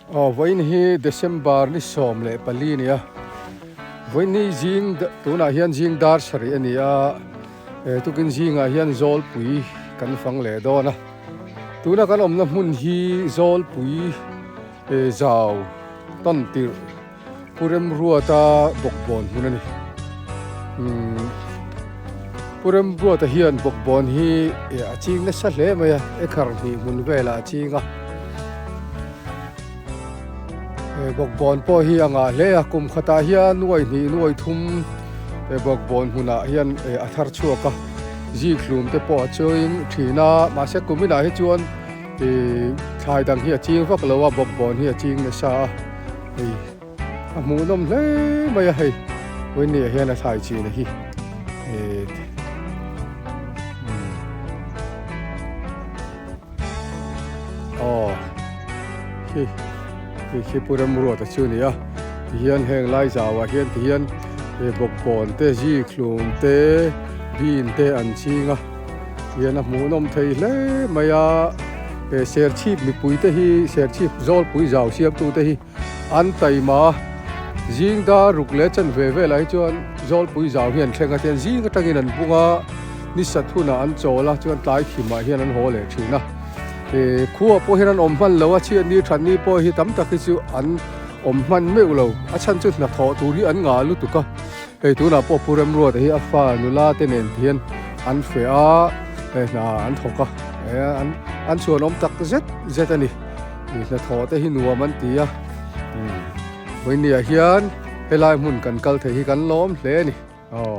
Aw vawiin hi December ni 14 a ni a, vawiin hi zing tunah hian zing dar sarih a ni a, eh tukin zingah hian Zawlpui kan fang leh dawn a, tuna kan awmna hmun hi Zawlpui eh zau tawn tirh. Pu Remruata bawkbawn hmun a ni. Umm Pu Remruata hian bawkbawn hi a ching nasa hle mai a, ekhar hnih hmun velah a ching a. Bawkbawn pawh hi a ngah hle a, kum khatah hian nuai hnih nuai thum bawkbawn hmunah hian a thar chhuak a, zik hlum te pawh a chawing thin a, mahse kum inah hi chuan thlai dang hi a ching vak lo a, bawkbawn hi a ching nasa a. Hei a hmuhnawm hle mai a hei Winnie ah hian a thlai chin a hi eh aw khi khi khi pu Remruata chu a ni a tihian heng lai zauah hian tihian eh bawkbawn te zikhlum te bean te an ching a tihian a hmuhnawm thei hle mai a. He Serchhip mipui te hi Serchhip Zawlpui zau siamtu te hi an taima a, zing dar ruk leh chan ve velah hi chuan Zawlpui zau hi an thleng a, tihian zing atangin an bung a, ni sat hunah an chawl a, chuan tlai thimah hian an haw leh thin a. He khuaah pawh hian an awm hman lo a, chhiatni thatni pawh hi tam tak hi chu an awm hman meuh lo, a chhan chu hnathawh tur hi an ngah lutuk a. Hei tunah pawh Pu Remruata hi a fa nula te nen hian an feh a, hei hna an thawk a, an an chhuanawm tak zet zet a ni. Hnathawh te hi nuam an ti a, vawinia hian helai hmun kan kal thei hi kan lawm hle a ni. Aw.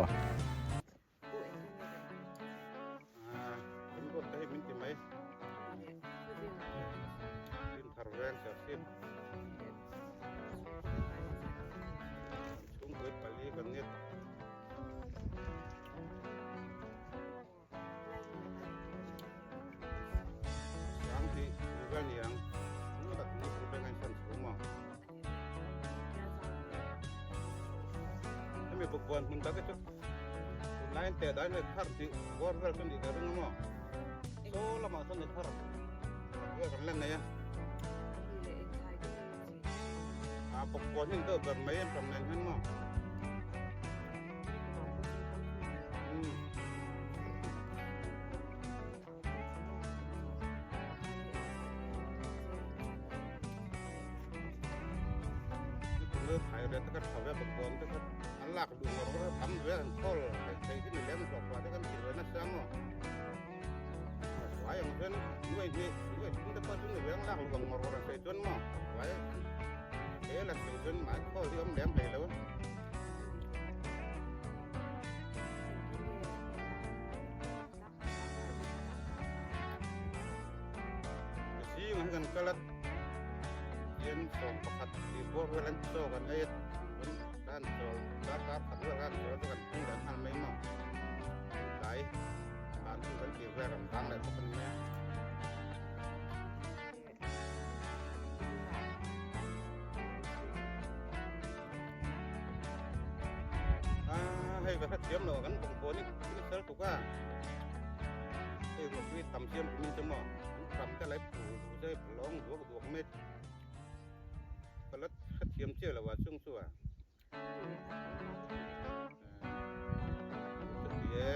Hemi bawkbawn hmun tak hi chu tunlai an teh dan hi thar tih bawr vel chu nih ka ring a maw saw lamah sawn ni thar vel kan la nei a a bawkbawn hi an deuh ber mai an tam nen hian maw Zingah hian kan kal a hian sawm pakhat tih bawr vel an chaw kan ei a kan chawl darkar khat vel kan chawl chu kan phung leh nghal mai maw tlai dan chu kan tih vel kan vang leh bawk a ni mai a. Hei ka hrethiam lo kan bawngkawn hi thil sel tuk a hei ruahtui tam siam kum in chu maw an ram te lai phu duh zai lawng duak duak mai ka la hrethiam chiah lo a chung chu a chuti e.